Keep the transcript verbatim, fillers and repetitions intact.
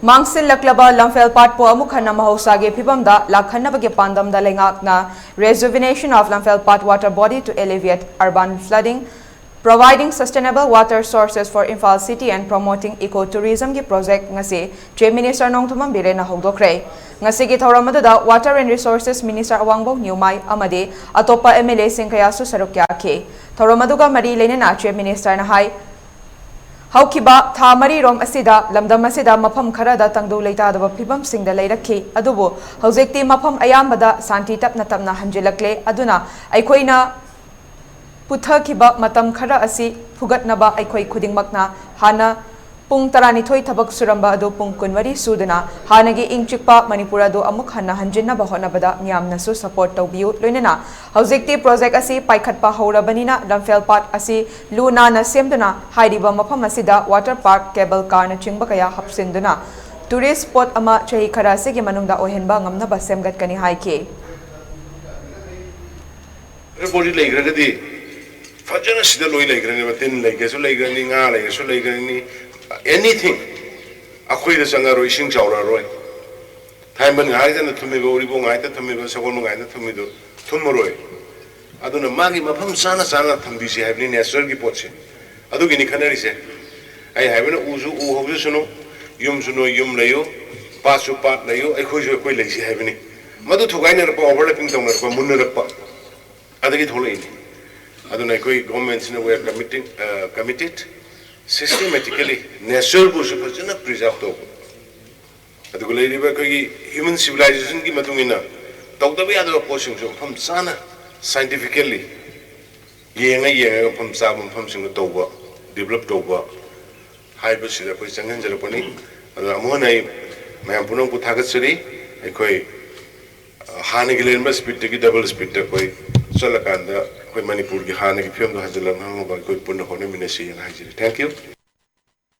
ꯃꯥꯡꯁꯤꯜꯂꯛꯂꯕ ꯂꯝꯐꯦꯜ ꯄꯥꯠꯄꯨ ꯑꯃꯨꯛ ꯍꯟꯅ ꯃꯍꯧꯁꯥꯒꯤ ꯐꯤꯕꯝꯗ ꯂꯥꯛꯍꯟꯅꯕꯒꯤ ꯄꯥꯟꯗꯝꯗ ꯂꯩꯉꯥꯛꯅ Rejuvenation of Lamphel Paat Water Body to Alleviate Urban Flooding, Providing Sustainable Water Sources for Imphal City and Promoting Eco Tourism ꯒꯤ project ꯉꯁꯤ Chief Minister Nongthombam ꯕꯤꯔꯦꯟꯅ ꯍꯧꯗꯣꯛꯈ꯭ꯔꯦ꯫ ꯉꯁꯤꯒꯤ ꯊꯧꯔꯝ ꯑꯗꯨꯗ Water and Resources Minister ꯑꯋꯥꯡꯕꯧ ꯅ꯭ꯌꯨꯃꯥꯏ ꯑꯃꯗꯤ ꯑꯇꯣꯞꯄ M L A ꯁꯤꯡ ꯀꯌꯥꯁꯨ ꯁꯔꯨꯛ ꯌꯥꯈꯤ꯫ ꯊꯧꯔꯝ ꯑꯗꯨꯒ ꯃꯔꯤ ꯂꯩꯅꯅ Chief Minister ꯅ ꯍꯥꯏ, ꯍꯧꯈꯤꯕ ꯊꯥ ꯃꯔꯤꯔꯣꯝ ꯑꯁꯤꯗ ꯂꯝꯗꯝ ꯑꯁꯤꯗ ꯃꯐꯝ ꯈꯔꯗ ꯇꯪꯗꯨ ꯂꯩꯇꯥꯗꯕ ꯐꯤꯕꯝꯁꯤꯡꯗ ꯂꯩꯔꯛꯈꯤ, ꯑꯗꯨꯕꯨ ꯍꯧꯖꯤꯛꯇꯤ ꯃꯐꯝ ꯑꯌꯥꯝꯕꯗ ꯁꯥꯟꯇꯤ ꯇꯞꯅ ꯇꯞꯅ ꯍꯟꯖꯤꯜꯂꯛꯂꯦ꯫ ꯑꯗꯨꯅ ꯑꯩꯈꯣꯏꯅ ꯄꯨꯊꯈꯤꯕ ꯃꯇꯝ ꯈꯔ ꯑꯁꯤ ꯐꯨꯒꯠꯅꯕ ꯑꯩꯈꯣꯏ ꯈꯨꯗꯤꯡꯃꯛꯅ ꯍꯥꯟꯅ ꯄꯨꯡ ꯇꯔꯥꯅꯤꯊꯣꯏ ꯊꯕꯛ ꯁꯨꯔꯝꯕ ꯑꯗꯨ ꯄꯨꯡ ꯀꯨꯟꯃꯔꯤ ꯁꯨꯗꯨꯅ ꯍꯥꯟꯅꯒꯤ ꯏꯪ ꯆꯤꯛꯄ ꯃꯅꯤꯄꯨꯔ ꯑꯗꯨ ꯑꯃꯨꯛ ꯍꯟꯅ ꯍꯟꯖꯤꯟꯅꯕ ꯍꯣꯠꯅꯕꯗ ꯃꯤꯌꯥꯝꯅꯁꯨ support ꯇꯧꯕꯤꯌꯨ꯫ ꯂꯣꯏꯅꯅ ꯍꯧꯖꯤꯛꯇꯤ project ꯑꯁꯤ ꯄꯥꯏꯈꯠꯄ ꯍꯧꯔꯕꯅꯤꯅ ꯂꯝꯐꯦꯜ ꯄꯥꯠ ꯑꯁꯤ ꯂꯨ ꯅꯥꯟꯅ ꯁꯦꯝꯗꯨꯅ ꯍꯥꯏꯔꯤꯕ ꯃꯐꯝ ꯑꯁꯤꯗ water park, cable car ꯅꯆꯤꯡꯕ ꯀꯌꯥ ꯍꯥꯞꯆꯤꯟꯗꯨꯅ tourist spot ꯑꯃ ꯆꯍꯤ ꯈꯔ ꯑꯁꯤꯒꯤ ꯃꯅꯨꯡꯗ ꯑꯣꯏꯍꯟꯕ ꯉꯝꯅꯕ ꯁꯦꯝꯒꯠꯀꯅꯤ ꯍꯥꯏꯈꯤ꯫ Water body ꯂꯩꯈ꯭ꯔꯒꯗꯤ ꯐꯖꯅ ꯁꯤꯗ ꯂꯣꯏ ꯂꯩꯈ꯭ꯔꯅꯦꯕ꯫ ꯇꯤꯟ ꯂꯩꯒꯦꯁꯨ ꯂꯩꯈ꯭ꯔꯅꯤ, ꯉꯥ ꯂꯩꯒꯦꯁꯨ ꯂꯩꯈ꯭ꯔꯅꯤ, anything ꯑꯩꯈꯣꯏꯗ ꯆꯪꯉꯔꯣꯏ, ꯏꯁꯤꯡ ꯆꯥꯎꯔꯛꯑꯔꯣꯏ꯫ ꯊꯥꯏꯃꯟ ꯉꯥꯏꯗꯅ ꯊꯨꯝꯃꯤꯕ, ꯎꯔꯤꯄꯣꯛ ꯉꯥꯏꯗ ꯊꯨꯝꯃꯤꯕ, ꯁꯒꯣꯜꯕꯟ ꯉꯥꯏꯗ ꯊꯨꯝꯃꯤꯗꯨ ꯊꯨꯝꯃꯔꯣꯏ꯫ ꯑꯗꯨꯅ ꯃꯥꯒꯤ ꯃꯐꯝ ꯆꯥꯅ ꯆꯥꯅ ꯊꯝꯕꯤꯁꯤ ꯍꯥꯏꯕꯅꯤ natureꯒꯤ ꯄꯣꯠꯁꯦ꯫ ꯑꯗꯨꯒꯤꯅꯤ ꯈꯟꯅꯔꯤꯁꯦ꯫ ꯑꯩ ꯍꯥꯏꯕꯅ ꯎꯁꯨ ꯎ ꯍꯧꯖꯁꯅꯨ, ꯌꯨꯝꯁꯨ ꯅꯣꯏ ꯌꯨꯝ ꯂꯩꯌꯨ, ꯄꯥꯠꯁꯨ ꯄꯥꯠ ꯂꯩꯌꯨ, ꯑꯩꯈꯣꯏꯁꯨ ꯑꯩꯈꯣꯏ ꯂꯩꯁꯤ ꯍꯥꯏꯕꯅꯤ꯫ ꯃꯗꯨ ꯊꯨꯒꯥꯏꯅꯔꯛꯄ, overlapping ꯇꯧꯅꯔꯛꯄ, ꯃꯨꯟꯅꯔꯛꯄ ꯑꯗꯒꯤ ꯊꯣꯛꯂꯛꯏꯅꯤ꯫ ꯑꯗꯨꯅ ꯑꯩꯈꯣꯏ governmentꯁꯤꯅ we are committing, committed systematically natureꯕꯨꯁꯨ ꯐꯖꯅ preserve ꯇꯧꯕ꯫ ꯑꯗꯨꯒ ꯂꯩꯔꯤꯕ ꯑꯩꯈꯣꯏꯒꯤ human civilizationꯒꯤ ꯃꯇꯨꯡ ꯏꯟꯅ ꯇꯧꯗꯕ ꯌꯥꯗꯕ ꯄꯣꯠꯁꯤꯡꯁꯨ ꯃꯐꯝ ꯆꯥꯅ scientifically ꯌꯦꯡꯉ ꯌꯦꯡꯉꯒ ꯃꯐꯝ ꯆꯥꯕ ꯃꯐꯝꯁꯤꯡꯗ ꯇꯧꯕ, develop ꯇꯧꯕ ꯍꯥꯏꯕꯁꯤꯗ ꯑꯩꯈꯣꯏ ꯆꯪꯍꯟꯖꯔꯛꯄꯅꯤ꯫ ꯑꯗꯨꯅ ꯑꯃꯨꯛ ꯍꯟꯅ ꯑꯩ ꯃꯌꯥꯝ ꯄꯨꯝꯅꯃꯛꯄꯨ ꯊꯥꯒꯠꯆꯔꯤ꯫ ꯑꯩꯈꯣꯏ ꯍꯥꯟꯅꯒꯤ ꯂꯩꯔꯝꯕ speedꯇꯒꯤ double speedꯇ ꯑꯩꯈꯣꯏ ꯆꯠꯂꯀꯥꯟꯗ ꯑꯩꯈꯣꯏ ꯃꯅꯤꯄꯨꯔꯒꯤ ꯍꯥꯟꯅꯒꯤ ꯐꯤꯕꯝꯗꯣ ꯍꯟꯖꯤꯜꯂꯛꯅꯕ ꯑꯩꯈꯣꯏ ꯄꯨꯟꯅ ꯍꯣꯠꯅꯃꯤꯟꯅꯁꯤꯅ ꯍꯥꯏꯖꯔꯤ꯫ Thank you꯫